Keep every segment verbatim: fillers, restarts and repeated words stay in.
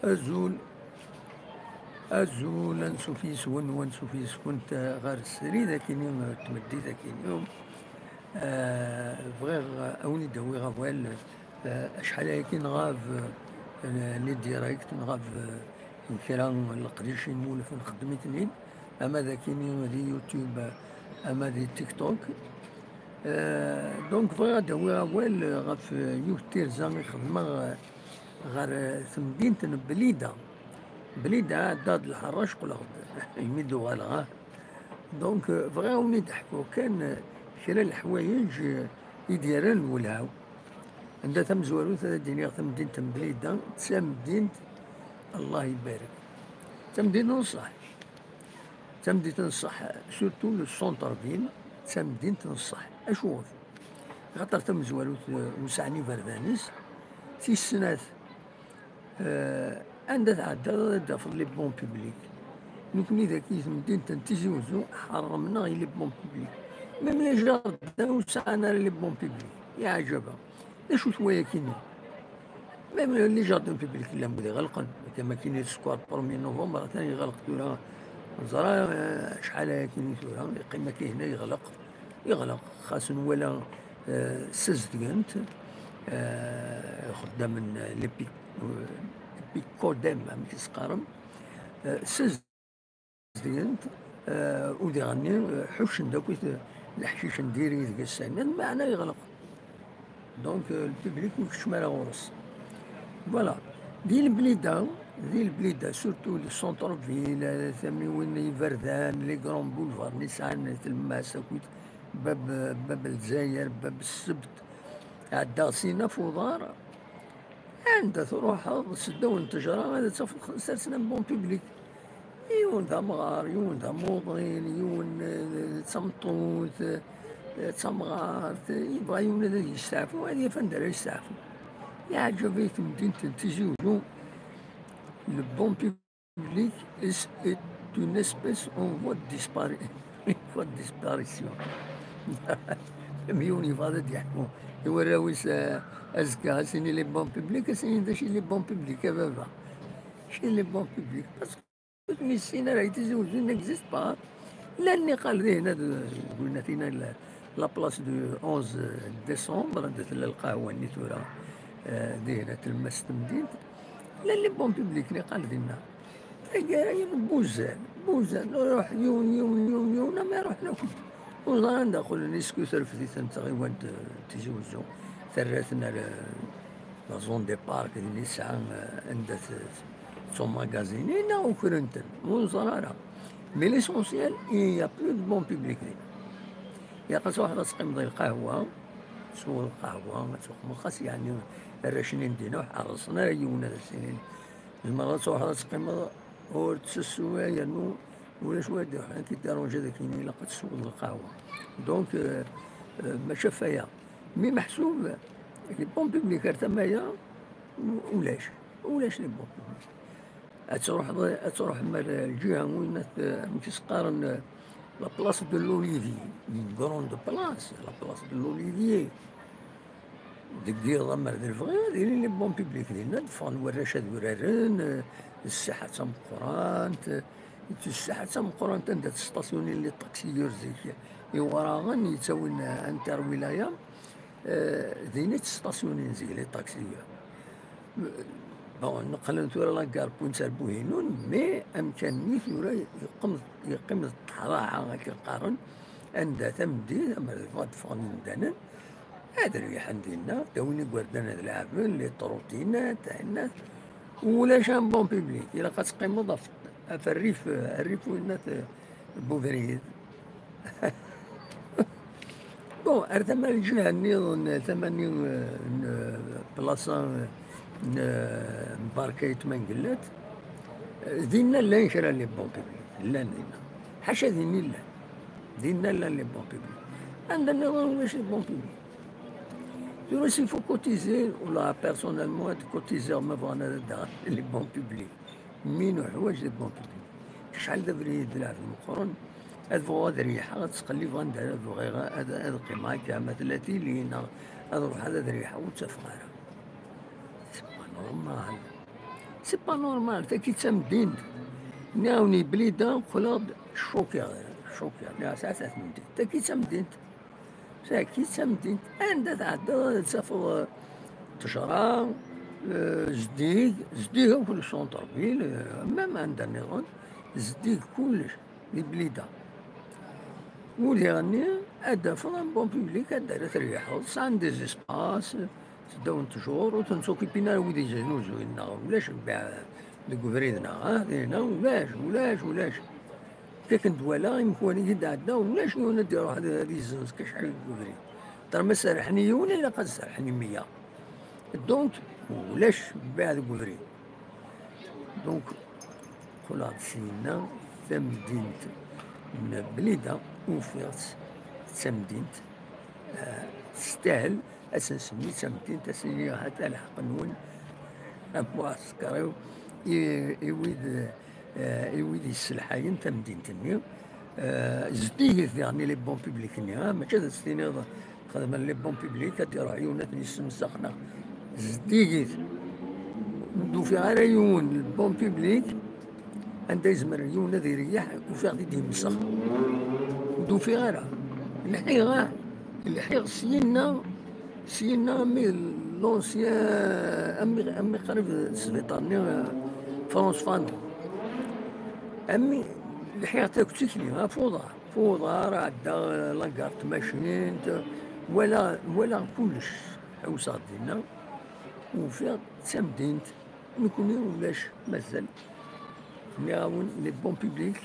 Azul, azul, ansuf yes-wen, wansuf yes-went ɣer srid akini, tmeddit akini. Eh, bɣiɣ, eh, a wen-id-awiɣ awal, eh, acḥal ayagi nɣab, eh, les directs, nɣab, eh, kra n leqdic imulef nxeddem-iten-id, ama d akini di YouTube, eh, ama di TikTok. Eh, donc bɣiɣ ad d-awiɣ awal, eh, ɣef, eh, yiwet tirza i xedmeɣ, eh, ɣer, eh, temdint n Blida. Blida, ɛeddaɣ-d lḥerra, ceqqleɣ-d imi d-uɣaleɣ, ah. Donc, eh, bɣiɣ ad wen-id-ḥkuɣ kan, eh, kra n leḥwayeǧ, eh, i d-yerran lwelha-w. Anda tamezwarut, ad d-iniɣ tamdint n Blida, d tamdint, Allah ibarek, d tamdint n ṣṣeḥ. D tamdint n ṣṣeḥ, surtout le centre-ville, d tamdint n ṣṣeḥ. Acuɣef? Axaṭer tamezwarut, eh, ur sɛan iberdan-is. Tis snat, eh, anda tɛeddaḍ ad d-tafeḍ les bancs publics. Nekni dagi, temdint n Tizi Uzzu, ḥeṛṛmen-aɣ les bancs publics. Même les jardins ur sɛan ara les bancs publics. Yeɛǧeb-aɣ. D acu-t wayagi-nni? Même les jardins publics llan wid iɣelqen. Akka ma kini sskeṛ premier novembre, atan yeɣleq tura. Neẓra, eh, acḥal ayagi tura, yeqqim akka hna yeɣleq. Yeɣleq, xas nwala, eh, ssazedgen-t, eh, ixeddamen, eh, l'Epi-, eh, l'Epicodem, amek i s-qqaren, eh, ssazedgen-t, eh, u diɣenni, eh, ḥuccen-d akk leḥcic n diri deg ass-a, meɛna yeɣleq. Donc, euh, le public ur keččem ara ɣur-s. Voilà. Di Leblida, di Leblida, surtout le centre-ville, euh, tamiwin n yiberdan, les grands boulevards, nisɛan tlemmast akkit, bab, bab Lezzayer, bab Ssebt, ɛeddaɣ sin ɣef uḍar, anda truḥeḍ seddaw n ttejra, ad tafeḍ sersen am bancs publics. Yiwen d amɣar, yiwen d amuḍin, yiwen, eh, d tameṭṭut, eh, d tamɣart, eh, yebɣa yiwen ad yesteɛfu, ad yaf anda ara yesteɛfu. Yeɛǧeb-it temdint n Tizi Uzzu, le banc public est, est une espèce en voie de dispari-, en voie de disparition. Am yiwen yebɣa ad d-yeḥku i warraw-is, eh, azekka, ad s-yini les bancs publics, ad s-yini d acu les bancs publics, a baba. Acu les bancs publics? Parce que ur ten-yessin ara, Tizi Uzzu n'existe pas. Llan niqal dihin ad, winna tina la, la place du onze décembre, anda tella lqahwa-nni tura, eh, dihin tlemmast n temdint. Llan les bancs publics niqal dinna. Taggara-ya n Buzan, Buzan, ruḥ yiwen, yiwen, yiwen, yiwen, ama ruḥen akk. Ur ẓran anda qqlen, est-ce que terfed-iten tɣiwant, eh, Tizi Uzzu, terra-ten ar, eh, la zone des parcs, d nisɛa, eh, anda t-, tumagazinin, neɣ ukren-ten, ur neẓri ara. Mais l'essentiel, il n'y a plus de banc public din. Ilaq ad truḥeḍ ad teqqimeḍ i lqahwa, tesweḍ lqahwa, ad tuqmeḍ, xas yeɛni arrac-nni n dinna ur ḥerṣen ara yiwen ad as-inin. Tzemreḍ ad truḥeḍ ad teqqimeḍ ur ttessu, yernu ulac wa d-iruḥen ad k-iddiranji dagi, ilaq ad tesweḍ lqahwa. Donc, euh, euh, maca ɣef waya. Mi meḥsub, les bancs publics ar tama-ya, ulac, ulac les bancs publics. Ad truḥeḍ, ad truḥem ar lǧiha n winna t-, amek i s-qqaren, la place de l'Olivier, une grande place, la place de l'Olivier. Deg yiḍ, amer d lebɣi, ad ilin les bancs publics dinna, ad ffɣen warrac ad uraren, eh, ṣṣeḥḥa d tameqqrant, eh, ṣṣeḥḥa d tameqqrant anda ttestasyunin les taxiyeurs zik, iwraɣen yettawin, eh, interwilaya, eh, din i ttestasyunin zik les taxiyeurs. Bon, neqqlen tura la gare Pointe Sarbuhinun, mais amkan-nni tura yeqqim, yeqqim d ṭṭeḥraɛa, akken qqaren, anda tameddit, amer d ffɣen imdanen, ad riḥen dinna, ttawin igerdan ad leɛben, les trottinettes, ayen, ulac un banc public, ilaq ad teqqimeḍ ɣef, ɣef rrif, rrif winnat n ubrid. Bon, ar tama lǧiha nniḍen, tama-nni, eh, n, eh, plaṣa, eh, n, eh, n Barkayt Mangellat, eh, dinna llan kra n les bancs publics, llan dinna. Ḥaca din i llan. Dinna llan les bancs publics. Anda nniḍen ulac les bancs publics. Tura s'il faut cotiser, wala personnellement ad cotiser ma bɣan ad d-aɣen les bancs publics. Mi nuḥwaǧ les bancs publics. Acḥal d abrid d lɛebd meqqren, ad bɣuɣ ad riḥeɣ, ad ttqellibeɣ anda ara bɣiɣ ad, ad qqimeɣ akka, ma tella tili, neɣ ad ruḥeɣ ad riḥeɣ, ur ttafeɣ ara. C'est pas normal. C'est pas normal, tagi d tamdint. Nniɣ-awen, Blida, qqleɣ-d ccukiɣ, ccukiɣ, nniɣ, sɛiɣ tamdint. Tagi d tamdint. Tagi d tamdint. Anda tɛeddaḍ ad tafeḍ, eh, ttejra, eh, zeddig, zeddig akk le centre-ville, eh, même anda nniḍen, zeddig kullec di Blida. U diɣenni ad d-tafeḍ un bon public, ad d-terriḥeḍ, sɛan des espaces, seddaw n ttjur, ur ten-ttokipin ara wid yeznuzuyen, neɣ ulac lbiɛ deg ubrid, neɣ, ah, dinna ulac, ulac, ulac. Akken d-walaɣ imekwan i d-ɛedda, ulac yiwen ad d-iruḥ ad, ad yezzenz kacḥal deg ubrid. Terma serrḥen i yiwen, ilaq ad serrḥen i meyya. Donc, ulac lbiɛ deg ubrid. Donc, qqleɣ-d syenna, tamdint n Blida, ufiɣ-tt d tamdint, eh, testahel ad s-nsemmi d tamdint, ad s-iniɣ hata lḥeqq-nwen, am uɛsekṛ-iw, i, i wid, eh, i wid yesselḥayen tamdint-nni. Eh, zeddiget diɣen les bons publics-nni, ah, mačči ad s-tiniḍ xedmen les bons publics, ad d-iruḥ yiwen ad ten-yessemsex, neɣ zeddigit. Ur d-ufiɣ ara yiwen le bon public anda yezmer yiwen ad ireyyeḥ, ufiɣ-t-id yemsex. Ur d-ufiɣ ara. Lḥiɣ, ah, lḥiɣ syenna, syenna, ami l'ancien, ami, ami qrib sbiṭar-nni, eh, France Fanon. Ami lḥiɣ takk tikli, ɣef uḍar. Ɣef uḍar, ɛeddaɣ, eh, la gare n tmacint, walaɣ, walaɣ kullec, ḥewseɣ dinna, ufiɣ d tamdint, nekkni ulac, mazal. Nniɣ-awen, les bons publics,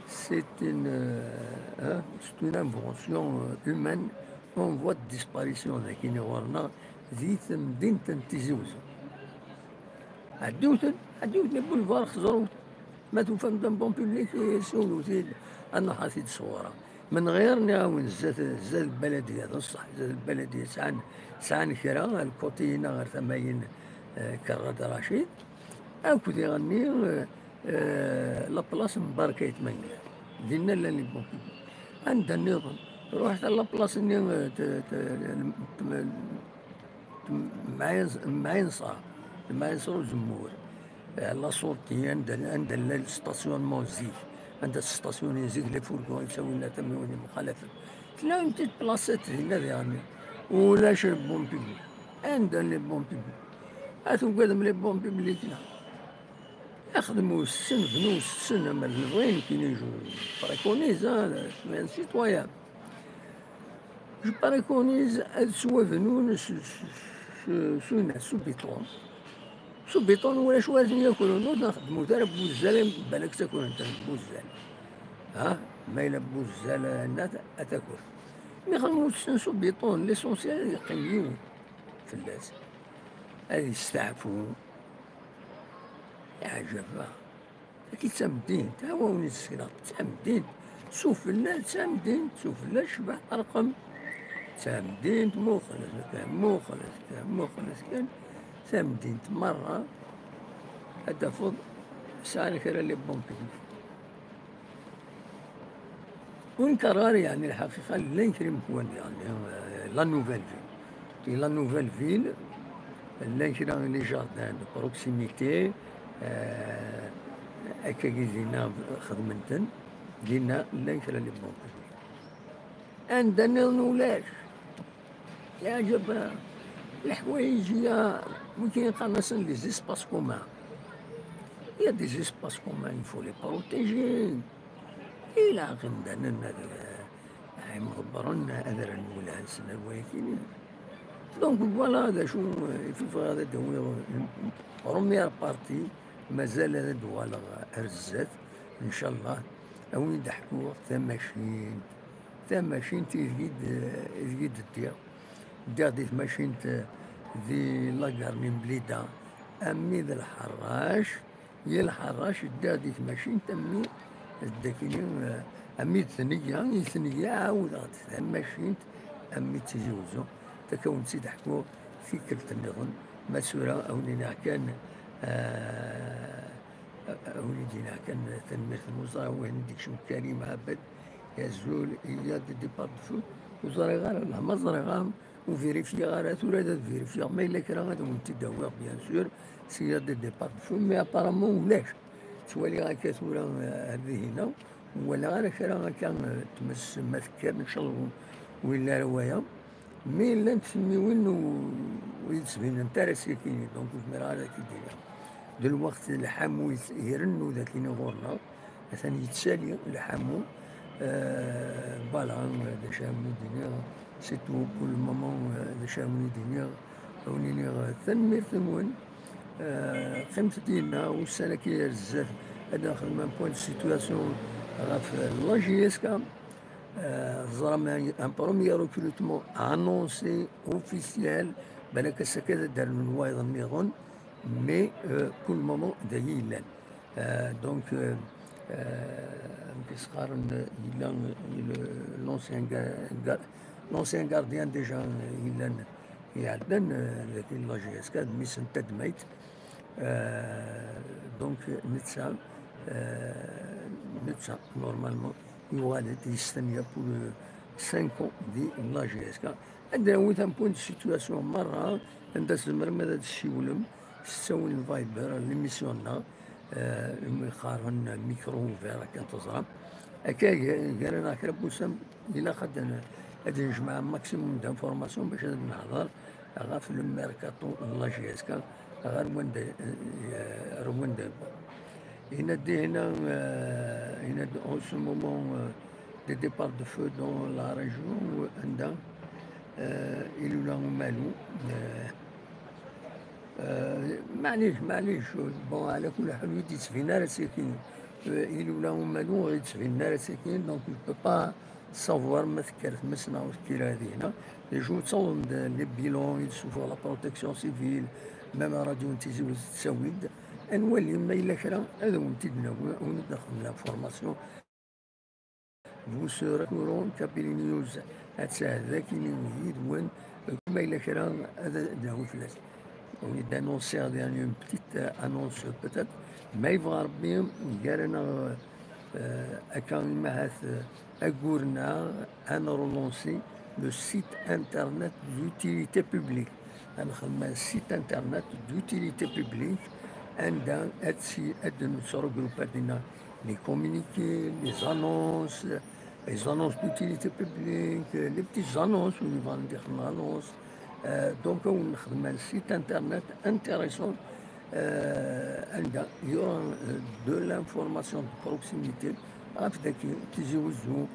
c'est une, euh, hein, c'est une invention, euh, humaine en voie de disparition, dagi ɣur-neɣ, di temdint n Tizi Uzzu. Ɛeddiwten, ɛeddiwten i boulevard, xeẓrewt. Ma tufam-d un bon public, siwlewt-id, ad nruḥ ad t-id-sɣureɣ. Menɣir, nniɣ-awen, zdat, zdat lbaladiya, d ṣṣeḥ, zdat lbaladiya, sɛan, sɛan kra, lkuṭi-ina ɣer tama-in, eh, Kerrad Racid, akk diɣenni, eh, eh, la place n Barka Ayt Mengellat. Dinna llan les bons publics. Anda nniḍen? Ruḥet ɣer la place-nni, eh, t-, t-, t-, Mɛin-, Mɛinṣer, Mɛinṣer Uzemmur, eh, la sortie, anda, anda llan le stationnement zik, anda stationnin zik les fourgons, yettawin tamiwin yemxalafen. Tella une petite placette dinna diɣenni. Ulac les bons publics. Anda les bons publics? A tugadem les bons publics, la? Xdem usessen, bnu usessen, ama d lebɣi nekkini, je préconise, hein, je suis un citoyen. Je préconise ad ttwabnun s, s, s, s, s béton. S béton, ulac wa ad ten-yakren, ur ten-xeddmut ara n wuzzal, balak ttakren-ten n wuzzal. Ha? Ma yella n wuzzal, nna, ad takren. Mi xedmen usessen s béton, l'essentiel ad yeqqim yiwen fell-as. Ad yesteɛfu. Iɛǧeb-aɣ. Tagi d tamdint, awa wen-d-sekneɣ, d tamdint. Sufella d tamdint, sufella tecbeḥ terqem. D tamdint, muqlet kan, muqlet kan, muqlet kan. Tamdint merra, ad tafeḍ sɛan kra les bons publics. Ur nkeṛṛ ara, yeɛni, lḥaqiqa, llan kra imekwan, yeɛni, eh, la nouvelle ville. Di la nouvelle ville, llan kra les jardins de proximité, eh, akkagi dinna xedmen-ten, dinna llan kra les bons publics. Anda nniḍen ulac. Yeɛjeb, eh, leḥwayeǧ-ya, wigi qqaren-asen les espaces communs. Il y a des espaces communs, il faut les protéger. Ilaq imdanen ad, eh, imḍebbren ad rren lwelha-nsen ar wayakini. Donc, voilà, d acu, eh, i bɣiɣ ad d-awiɣ, eh, première partie, mazal ad d-uɣaleɣ ar zdat, ncallah, ad wen-d-ḥkuɣ tamacint, tamacint ideg i d-, ideg i d-ddiɣ. Ddiɣ di tmacint, eh, di la gare n Blida, armi d Lḥerrac, i Lḥerrac, ddiɣ di tmacint, armi d akini, eh, armi d Tnegga, i Tnegga ɛawdeɣ-d tamacint, armi d Tizi Uzzu, ad awen-tt-id-ḥkuɣ tikkelt nniḍen, ma tura ad wen-iniɣ kan, eh, ad wen-id-iniɣ kan tanemmirt n uẓawan, ad d-ikcem Karim Abed, yazul, il y a des départs de foot, ur ẓriɣ ara, la ma ẓriɣ-am, Ur vérifier ara tura, ad vérifier ma yella kra ad wen-t-id-awiɣ, bien sûr, s'il y a des départs de feu, mais apparemment ulac. Ttwaliɣ akka tura, eh, ar dihina, ur walaɣ ara kra akka, eh, tmes ma tekker, ncallah ur yelli ara waya. Mais llant timiwin ur, ur yi-d-sbinent ara s yakini, donc ur zmireɣ ara ad k-id-iniɣ. D lweqt lḥamu yet-, irennu d akini ɣur-neɣ. Atan yettali lḥamu. Euh, voilà, d acu ara wen-id-iniɣ, c'est tout pour le moment, euh, d acu ara wen-id-iniɣ, ad wen-iniɣ, euh, tanemmirt-nwen. Euh, qqimet dinna, ussan-agi ar zdat, ad nexdem un point de situation ɣef, euh, la J S K. Euh, teẓram un, un premier recrutement annoncé, officiel, balak ass-agi ad d-rnun wayeḍ nniḍen, mais, euh, pour le moment, d aya yellan. Euh, donc, euh, euh, amek i s-qqaren, yella, yella l'ancien ga-, ga-, l'ancien gardien déjà, euh, yellan, iɛeddan, euh, dagi la J S K, d mmi-s n tadmayt. Euh, donc, netta, euh, netta, normalement, yuɣal-d yestenya pour, euh, cinq ans di la J S K. Ad d-nawi un point de situation merra, anda tzemrem ad d-tessiwlem s ttawil n Viber, l'émission-nneɣ, euh, imi qqaren micro ouvert, akken teẓram. Akka, gar-, gar-aneɣ kra n wussan, ilaq ad n-, ad nejmeɛ maximum d'informations bac ad nehḍer ɣef le mercato n la J S K, ɣer wanda, euh, ɣer wanda yewweḍ. Yenna-d dihina, euh, yenna-d en ce moment, euh, des départs de feu dans la région, euh, anda, euh, ilula umalu, euh, euh, maɛlic, maɛlic, bon, ɛla kulli ḥal, ur d-yettbin ara sakkin. Euh, ilula umalu ur d-yettbin ara sakkin, donc je peux pas savoir ma tekker tmes neɣ ur tekkir ara dihina. D acu ttawḍen-d les bilans i d-tessufeɣ la protection civile, même radio n Tizi Wezzu tettawi-d. Ad nwali ma yella kra, ad awen-t-id-nawi, ad awen-d-nexdem l'information. Vous serez au courant, Kabyle News, ad tɛedda kini yid-wen, ma yella kra, ad d-nawi fell-as. On est d'annoncer une petite, euh, annonce peut-être. Ma yebɣa Rebbi, gar-aneɣ, euh, akka imahat, euh, ayyur-nneɣ, ad nrelansi le site internet d'utilité publique. Ad nexdem site internet d'utilité publique, anda ad si-, ad nettregrupa dinna les communiqués, les annonces, les annonces d'utilité publique, les petites annonces, win yebɣan ad ixdem annonce. Euh, donc, ad nexdem un site internet intéressant, euh, anda il y aura, euh, de l'information de proximité, ɣef dagi, Tizi Wezzu,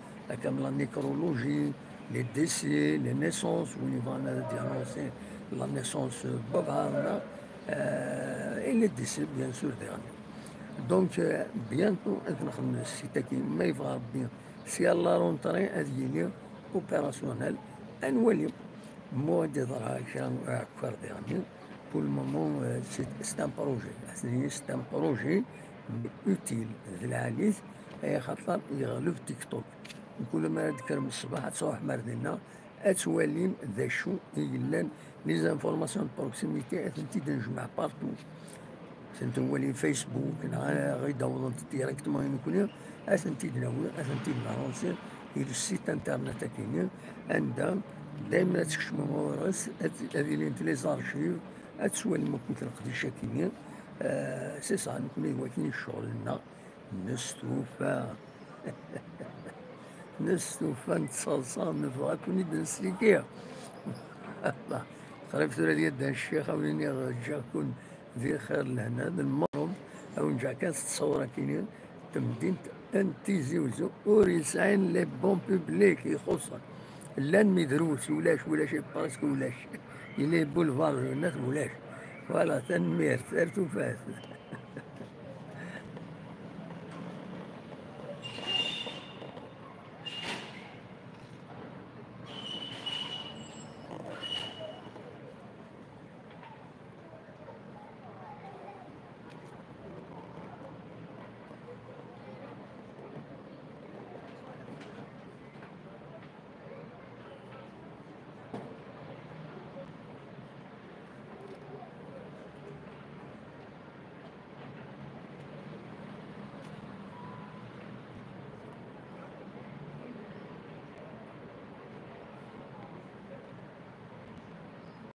comme la nécrologie, les décès, les naissances, win yebɣan ad annoncer la naissance, euh, baba, euh, et les décès, bien sûr, derrière. Donc, euh, bientôt, ad nexdem site-agi, ma yebɣa Rebbi, si à la rentrée, ad yili opérationnel. Ad nwali. Moi, ad yeḍra kra n uɛekkeṛ diɣen. Pour le moment, euh, c'est, c'est un projet. C'est un projet, mais utile, d lɛali-t, axaṭer yeɣleb TikTok. Kul mi ara d-tekkrem ṣṣbeḥ, ad truḥem ar dinna, ad twalim d acu i yellan, les informations de proximité, ad tent-id-nejmeɛ partout. Ad tent-nwali Facebook, neɣ ad aɣ-d-awḍent directement i nekkni, ad tent-id-nawi, ad tent-id-nransi i le site internet akini, anda daymen ad tkecmem ɣur-s, ad, ad ilint les archives, ad twalim akk leqdic akini. Euh, c'est ça, nekkni d wakin i ccɣel-nneɣ. Nestufa. Nestufa, nettaḍsa, nebɣa ad ken-id-nsiki. Qrib tura ad yaddan ccix, a wen-iniɣ ǧǧiɣ-ken di lxir, lehna d lmeṛṛum, a wen-ǧǧeɣ kan s ttṣawṛa-kini, tamdint n Tizi Wezzu ur yesɛin les bons publics ixuṣṣen. Llan, mais drus, ulac, ulac, presque ulac. Yella boulevard Nat, ulac. Voilà, tanemmirt, ar tufat.